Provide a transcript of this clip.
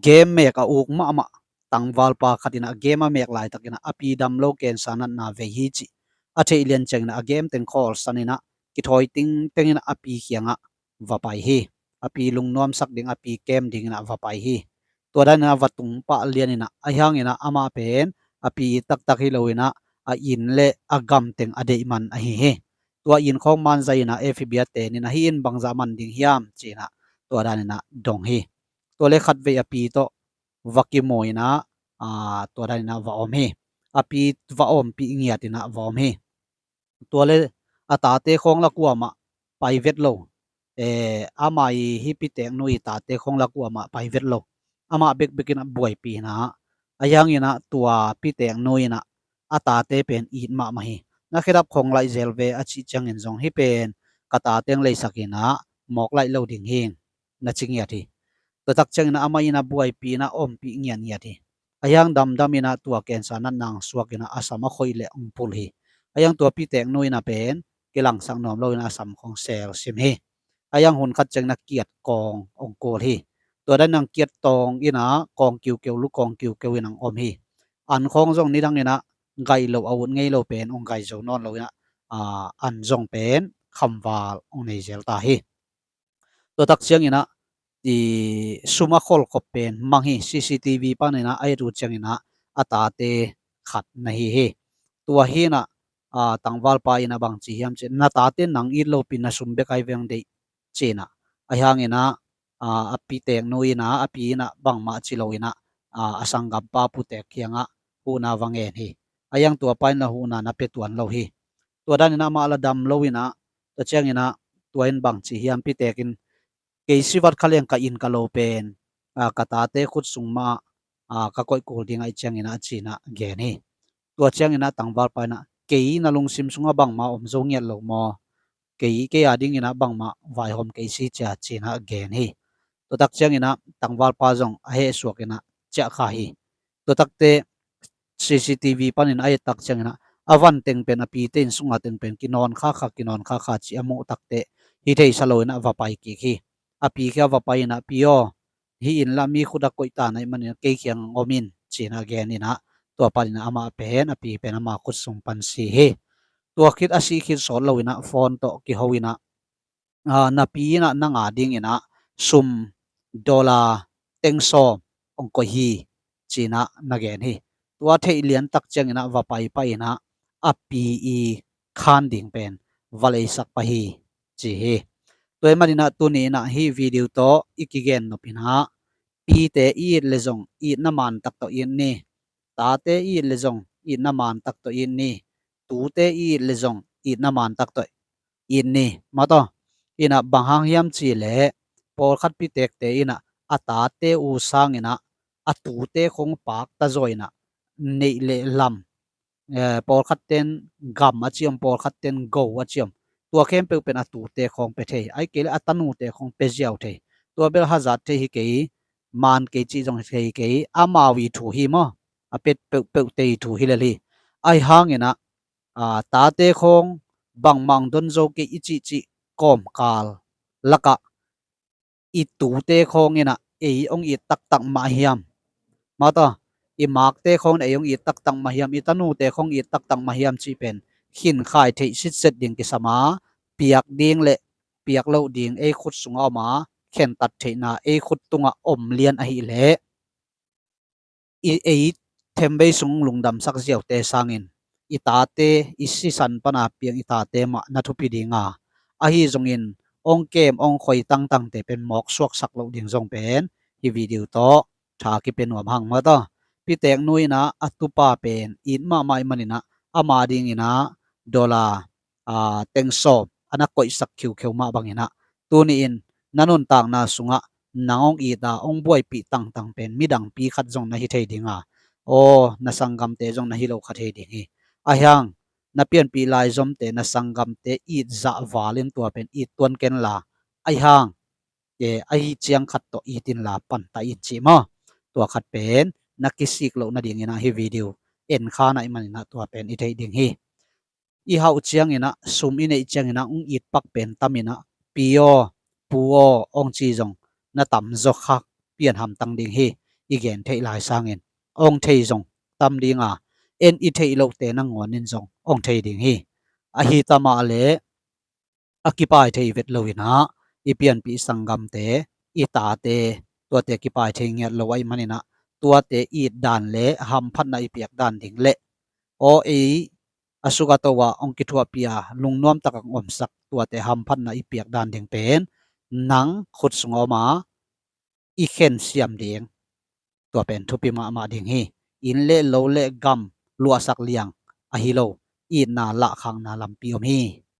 game ເມກອາອຸກມະມະ ຕາງວາລປາຂັດ ອິນະ game ອາເມກລາຍຕັກ ອິນະ ອາປີດຳໂລ ແກນສານນັດນາເວຍຮີຈິ ອາເທຍລຽນແຈງ ອິນະ ອາເກມເຕັງຄໍລສັນ ອິນະ ກິໂທຍຕິງເຕັງ ອິນະ ອາປີຂຽງອະ ວາໄປຮີ ອາປີລຸງນວມສັກດິງ ອາປີແກມດິງ ອິນະ ວາໄປຮີ ຕົວດານ ອິນະ ວາຕຸງປະລຽນ ອິນະ ອາຫຍັງ ອິນະ ອາມາເປັນ ອາປີຕັກຕັກຮີໂລ ອິນະ ອາອິນ ແລະ ອາກຳເຕັງ ອາເດຍມັນ ອາຮີຮີ ຕົວອິນຂອງມານໃຈ ອິນະ ເອຟີເບຍເຕ ອິນະ ຮີອິນບັງຈາມັນດິງຫຽມ ຈີນະ ຕົວດານ ອິນະ ດົງຮີ ຕົວເລກຂັດເວຍ ອາປີໂຕ ວາກິໂມຍນະ ອາ ຕົວດານ ອິນະ ວາອອມຮີ ອາປີວາອອມປີງຽດ ອິນະ ວາອອມຮີ ຕົວເລ ອາຕາເຕຂອງລະກວມະ ໄປເວັດໂລ ເອ ອາມາອີຮີປີແຕງນຸຍ ຕາເຕຂອງລະກວມະ ໄປເວັດໂລ ອາມາເບັກເບັກ ອິນະ ບວຍປີນະ ອາຫຍັງ ອິນະ ຕົວປີແຕງນຸຍນະ ອາຕາເຕເປັນອີດມະມະຮີ ນະເຂດຮັບຂອງໄລເຈລເວ ອາຈິຈຽງ ອິນ ຈົງຮີເປັນ ກະຕາເຕັງໄລສັກ ອິນະ ໝອກໄລໂລດິງຮີ ນະຈິງເຫຍທີ ຕົວຕັກຈຽງ ອິນະ ອາມາ ອິນະ ບວຍປີນະ ອອມປີງຽນເຫຍທີ ອາຫຍັງດຳດຳ ອິນະ ຕົວແກນສານນັດນາງສວກ ອິນະ ອາສຳອະໂຄຍ ແລະ ອົງປຸລຮີ ອາຫຍັງຕົວປີແຕງນຸຍນະເປັນ ກິລັງສັກນອມໂລ ອິນະ ອາສຳຂອງແຊລຊິມຮີ ອາຫຍັງຮຸນຂັດຈຽງ ນະກຽດກອງອົງໂກລຮີ ຕົວດານນາງກຽດຕອງ ອິນະ ກອງກິວເກວ ລູກກອງກິວເກວ ອິນະ ອອມຮີ ອັນຂອງຈົງນິດັງ ອິນະ ໄກໂລອາວຸດໄງໂລເປັນ ອົງໄກໂຈນອນໂລ ອິນະ ອາ ອັນຈົງເປັນ ຄຳວາລ ອົງໄນເຈລຕາຮີ ຕົວຕັກຈຽງ ອິນະ ອີ ສຸມາໂຄລ ຄົບເປັນ ມັງຮີ ຊີຊີທີວີ ປານ ອິນະ ອາເອດອູຈຽງ ອິນະ ອາຕາເຕຂັດນະຮີຮີ ຕົວຮີນະ ອາ ຕັງວາລປາ ອິນະ ບັງຈີຫຽມເຈ ນະຕາເຕນັງອີດໂລ ປິນນະຊຸມເບກໄອເວງເດ ຈີນະ ອາຫຍັງ ອິນະ ອາ ອາປີແຕງນຸຍນະ ອາປີນະ ບັງມະຈິໂລ ອິນະ ອາ ອາສັງກຳປາປູແຕກຂຽງອະ ຫູນາວະແງນຮີ ອາຫຍັງຕົວປາຍນະຫູນາ ນະເປຕວນໂລຮີ ຕົວດານ ອິນະ ມະລະດຳໂລ ອິນະ ຕົວຈຽງ ອິນະ ຕົວອິນບັງຈີຫຽມ ປີແຕກ ອິນ ເກຍຊິວັດ ຄະເລງກະອິນກະໂລເປັນ ອາ ກະຕາເຕຂຸດສຸງມະ ອາ ກະກົຍກູລດິງ ອາ ອາຈຽງ ອິນະ ອາຈີນະ ແກນຮີ ຕົວຈຽງ ອິນະ ຕັງວາລປາຍນະ ເກຍນະລຸງຊິມຊຸງອາ ບັງມາອົມໂຈງຽດໂລມໍ ເກຍເກຍອາດິງ ອິນະ ບັງມາວາຍໂຮມ ເກຍຊີຈຽ ຈີນະ ແກນຮີ ຕົວຕັກຈຽງ ອິນະ ຕັງວາລປາຈົງ ອາເຮສວກ ອິນະ ຈະຄາຮີ ຕົວຕັກເຕ ຊີຊີທີວີ ປານ ອິນະ ອາເຮຕັກຈຽງ ອິນະ ອາວັນເຕັງເປັນ ອາປີເຕັນ ສຸງອາເຕັງເປັນ ກິນອນຄາຄາ ກິນອນຄາຄາ ຈິອາໂມຕັກເຕ ຮີເທສະໂລ ອິນະ ວາໄປກິກຮີ ອາປີເຄວາໄປ ອິນະ ປີໂອ ຮີອິນລະມີຂຸດອາໂກຍຕາໃນມັນ ອິນະ ເກຍຂຽງອອມິນ ຈີນະ ແກນ ອິນະ ຕົວປານ ອິນະ ອາມາເປັນ ອາປີເປັນ ອາມາຂຸດສຸງປັນຊີຮີ ຕົວຄິດອາຊີຄິດສອນໂລ ອິນະ ຟອນໂຕກິໂຮ ອິນະ ອາ ນະປີນະ ນະງາດິງ ອິນະ ຊຸມ ໂດລາ ເຕັງຊອມ ອົງກົຍຮີ ຈີນະ ນະແກນຮີ ຕົວເທຍລຽນຕັກຈຽງ ອິນະ ວາໄປປະ ອິນະ ອາປີອີຄານດິງເປັນ ວາເລສັກປະຮີ ຈີຮີ ຕົວມາ ອິນະ ຕູນີນະ ຮີວີດີໂອໂຕ ອີກິແກນນົບ ອິນະ ປີເຕອີດເລຈົງ ອີດນະມານຕັກໂຕ ອິນນີ ຕາເຕອີດເລຈົງ ອີດນະມານຕັກໂຕ ອິນນີ ຕູເຕອີດເລຈົງ ອີດນະມານຕັກໂຕ ອິນນີ ມາໂຕ ອິນະ ບັງຫາງຫຽມຈີເລ ໂປລຄັດ ປີແຕກເຕ ອິນະ ອາຕາເຕອູຊາງ ອິນະ ອາຕູເຕຄົງປາກຕາໂຈຍ ນະ ເນເລລຳ ເອີ ໂປລຄັດເຕັນ ກຳ ອາຈຽມ ໂປລຄັດເຕັນ ໂກ ອາຈຽມ ຕົວເຄມເປີເປັນ ອາຕູເຕຄົງເປເທ ໄອເກເລ ອາຕານູເຕຄົງເປຈຽວເທ ຕົວເບລຫາຈາດເທ ຮີເກ ມານເກຈິຈົງເທ ເກ ອາມາວີທູຮີມໍ ອາເປັດເປີເປີເຕທູຮີເລລີ ໄອຫາງ ອິນະ ອາ ຕາເຕໂຄງ ບັງມັງດົນໂຈເກ ອິຈິຈິ ກອມກາລ ລະກະ ອີຕູເຕໂຄງ ອິນະ ເອອົງອີດຕັກຕັກມະຫຽມ ມາຕາ ອີໝາກເຕໂຄງ ເອອົງອີດຕັກຕັກມະຫຽມ ອີຕານູເຕໂຄງ ອີດຕັກຕັກມະຫຽມ ຈິເປັນ ຂີນຂາຍເທ ຊິດເສັດດິງກິສະມາ ປຽກດິງ ແລະ ປຽກໂລດິງ ເອຂຸດສຸງອອກມາ ແຂນຕັດເທນາ ເອຂຸດຕຸງອະ ອົມລຽນອະຫິເລ ອີເອເທມເບຍສຸງລຸງດຳສັກຈຽວເຕຊາງອິນ ອີຕາເຕ ອີຊີສັນປະນາປຽງ ອີຕາເຕມະນະທຸປິດີງາ ອະຫິຈົງອິນ ອົງເກມ ອົງຄົຍ ຕັງຕັງເຕເປັນ ໝອກສວກສັກໂລດິງ ຈົງເປັນ ຮີວີດີໂອໂຕ ທາກິເປນວມຫັງມາຕາ ປີແຕກນຸຍນະ ອະຕຸປາເປັນ ອີດມະໄມມະນິນະ ອາມາດິງອິນນະ ໂດລາ ອາ ເຕັງໂຊ ອະນະກົຍສັກຄິວເຂວມະບັງອິນນະ ຕູນີອິນ ນະນຸນຕາງນາສຸງອະ ນາງອົງອີດອາ ອົງບວຍປີຕັງຕັງເປັນ ມີດັງປີຂັດຈົງນະຮີເທຍດິງອາ ໂອ ນະສັງກຳເຕຈົງນະຮີໂລຂະເທຍດິງຮີ ອາຫຍັງ ນະປ່ຽນປີລາຍຈົມເຕ ນະສັງກຳເຕ ອີດຈະວາເລນຕົວເປັນ ອີດຕວນເກັນລາ ອາຫຍັງ ເອ ອາຮີຈຽງຂັດໂຕ ອີດຕິນລາ ປັນຕາອິນຈິມາ ຕົວຂັດເປັນ ນະກິຊິກໂລນະດິງອິນນະ ຮີວີດີໂອ ເອັນຄານາອິມານິນະ ຕົວເປັນ ອີເທຍດິງຮີ ອີເຮົາຈຽງອິນນະ ຊຸມອີເນຍຈຽງອິນນະ ອຸງອີດປັກເປັນຕຳອິນນະ ປີໂອ ປູໂອ ອົງຈີຈົງ ນະຕຳໂຈຄະ ປ່ຽນຫຳຕັງດິງຮີ i gen theih lai sangin, ong thei zong tam ding a, en i theih loh te nangawn in zong ong thei ding hi. Ahi tama le, a kipai thei vet lo in a, i pianpi sanggamte, i tate, tuate kipai thei ngiat lo ahih manin a, tuate it dan le hamphatna i piak dan ding le, aw ei, a suk a to a ong kithuahpih a, lungnuam tak a ong omsak tuate hamphatna i piak dan ding pen, nang khut sung a om a, i khen siam ding. Tua pen thupi mahmah ding hi. Inn le lo le gam luahsak liang ahi lo, itna lahkhakna lampi om hi.